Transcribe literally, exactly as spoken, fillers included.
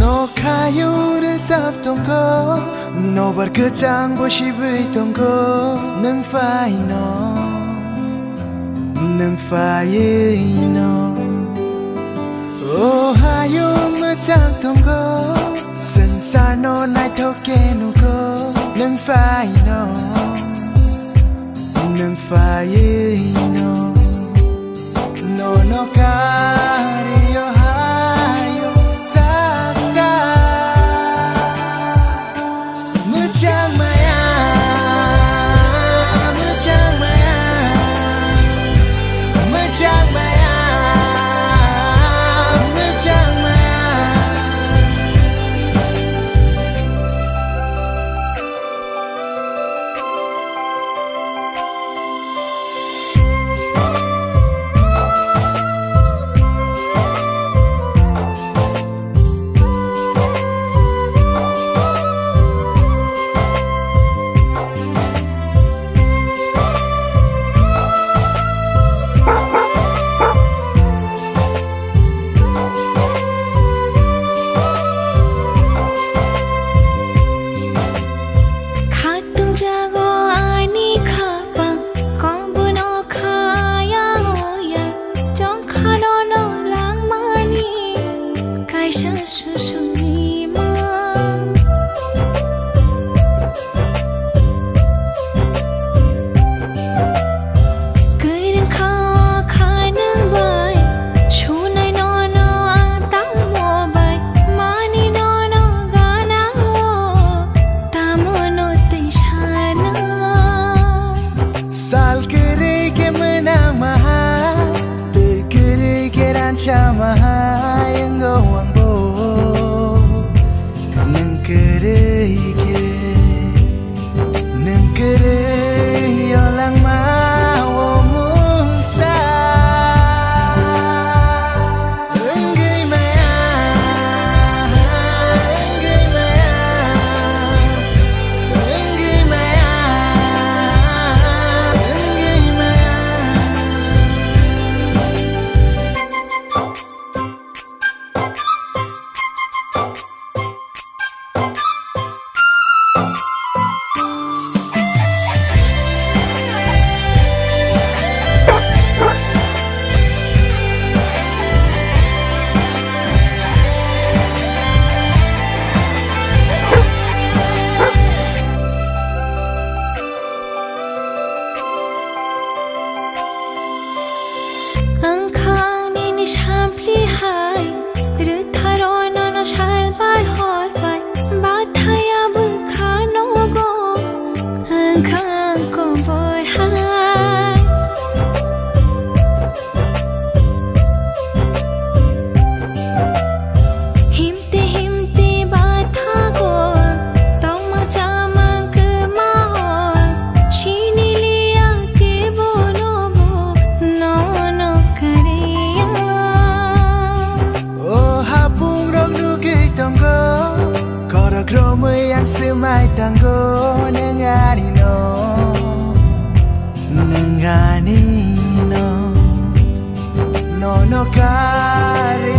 Nokhayung rwchap tongo, nobar kwchang bo sibwi tongo, nwng phaino, nwng phaiwi no. O hayung mwchang tongo, swngcharno naithok khe nugo, nwng phaino, nwng phaino. Nono karwi o hayung saksa. Mwchang maya, mwchang maya, mwchang maya, mwchang maya. Khatung jago ani khapang, kok bono khaya oya, chongkhano no langmani kaisa susuni ma. Kwrwng kha kha nwng bai, sunai nono ang tamo bai, mani nono gana o, tamo no twi sana. Sal kwrwi khe mwnang maha, twi kwrwi khe ransa maha, wngo ang bo. Nwng kwrwi khe, nwng kwrwi o langma o mungsa. Wngwi maya, wngwi maya, wngwi maya, wngwi maya. Wngkha ang nini sampli hai, rwtharo nono sal bai hor bai, bathaya bwkha nogo, wngkha ang kobor hai. Himte himte bathago, tongma chamang kwmao, siniliya kebono bo, nono kwrwiya. O hapungrok nugwi tongo, korok romwi ang swmai tango, nwng ani no, nwng ani no, nono karwi